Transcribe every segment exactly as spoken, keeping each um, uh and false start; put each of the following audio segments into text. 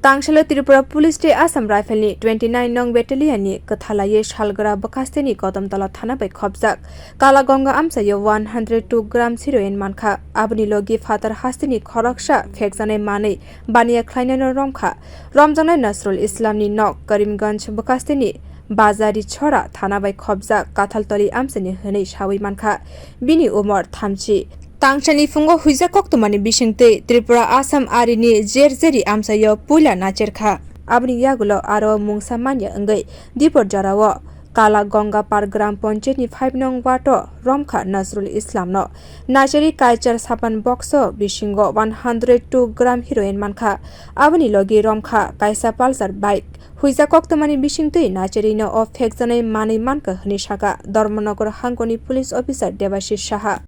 Tangsalo Tripura Police tei Assam Rifle ni twenty nine nong Battalion ni kwthalaiwi salgra bwkhasteni Kodomtola thana bai khopjak Kala Ganga amchaio one hundred two grams heroin mankha. Aboni logi phatar hasteni khoroksa phekjanai manwi baniya khlainano romkha. Romjaknai Nasrul Islam ni nok Karimganj bwkhasteni Bazari Chhora thana bai khopjak Kathaltoli amchaini hwnwi sawi mankha. Bini umor thamchi. Tangsani phungo huijak koktwmani bisingtwi Tripura Assam arini Jerjeri amchaio puila nacherkha. Aboni yagulo aro mungsa manya wngwi Dipor jorao Kala Ganga Par Gram Panchayat ni five nong ward o romkha Nasrul Islam no. Nachari kaichar sapan box o bisingo one hundred two gram heroin mankha. Aboni logi romkha kaisa Pulsar bike. Huijak koktwmani bisingtwi Nachari no o phekjanai manwi mankha hwnwi sakha Dharmanagar hangkoni police officer Debashish Saha.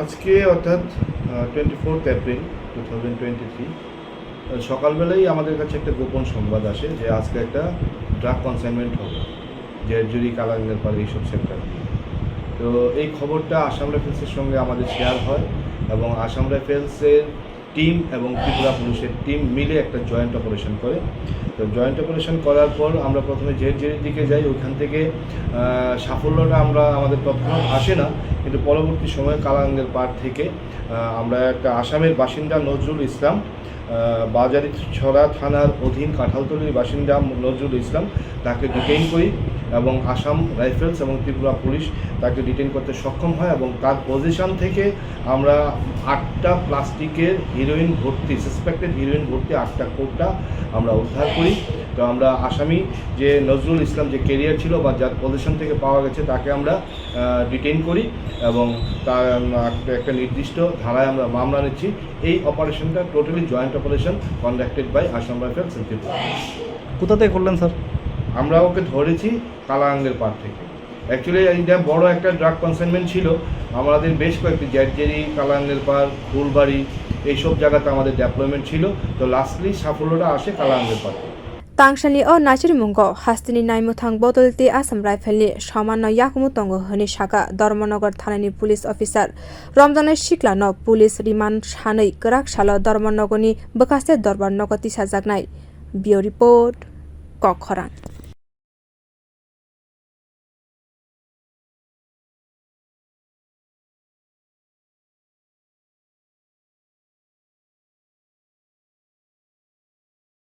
আজকে অর্থাৎ twenty fourth April two thousand twenty three সকালবেলাই আমাদের কাছে একটা গোপন সংবাদ আসে যে আজকে একটা ড্রাগ কনসাইনমেন্ট হবে জেরজুরি, কালাঙ্গের পাড় এইসব সেক্টর দিয়ে। তো এই খবরটা আসাম রাইফেলসের সঙ্গে আমাদের শেয়ার হয় এবং আসাম রাইফেলসের টিম এবং ত্রিপুরা পুলিশের টিম মিলে একটা জয়েন্ট অপারেশন করে। তো জয়েন্ট অপারেশন করার পর আমরা প্রথমে জেরজেরির দিকে যাই। ওইখান থেকে আহ, সাফল্যটা আমরা, আমাদের তৎক্ষণাৎ আসে না, কিন্তু পরবর্তী সময়ে কালাঙ্গের পাড় থেকে আহ, আমরা একটা আসামের বাসিন্দা নজরুল ইসলাম, আহ, বাজারি ছড়া থানার অধীন কাঁঠালতলির বাসিন্দা নজরুল ইসলাম, তাকে ডিটেইন করি এবং আসাম রাইফেলস এবং ত্রিপুরা পুলিশ তাকে ডিটেইন করতে সক্ষম হয় এবং তার পজিশন থেকে আমরা আটটা প্লাস্টিকের হিরোইন ভর্তি, সাসপেক্টেড হিরোইন ভর্তি আটটা কৌটা আমরা উদ্ধার করি। তো আমরা আসামি যে নজরুল ইসলাম যে ক্যারিয়ার ছিল বা যার পজিশন থেকে পাওয়া গেছে তাকে আমরা ডিটেইন করি এবং তার একটা নির্দিষ্ট ধারায় আমরা মামলা নিচ্ছি। এই অপারেশনটা totally joint operation conducted by Assam Rifles and Tripura. কোথা থেকে করলেন স্যার? আমরা ওকে ধরেছি কালাঙ্গের পাড় থেকে। অ্যাকচুয়ালি এটা বড় একটা ড্রাগ কনসাইনমেন্ট ছিল। আমাদের বেশ কয়েকটি জেরজেরি, কালাঙ্গের পাড়, ফুলবাড়ি, এইসব জায়গাতে আমাদের ডেপ্লয়মেন্ট ছিল। তো লাস্টলি সাফল্যটা আসে কালাঙ্গের পাড় থেকে। Tangsalni o naisirimungo hasteni naimwthang bodol tei Assam Rifle ni somanno yakumu tongo hwnwi sakha Dharmanagar thanani police officer. Romjaknai siklano police remand sanwi kwrak salo Dharmanagarni bwkhaste dorbar nogo tisajaknai. Bureau Report, Kokkhorang.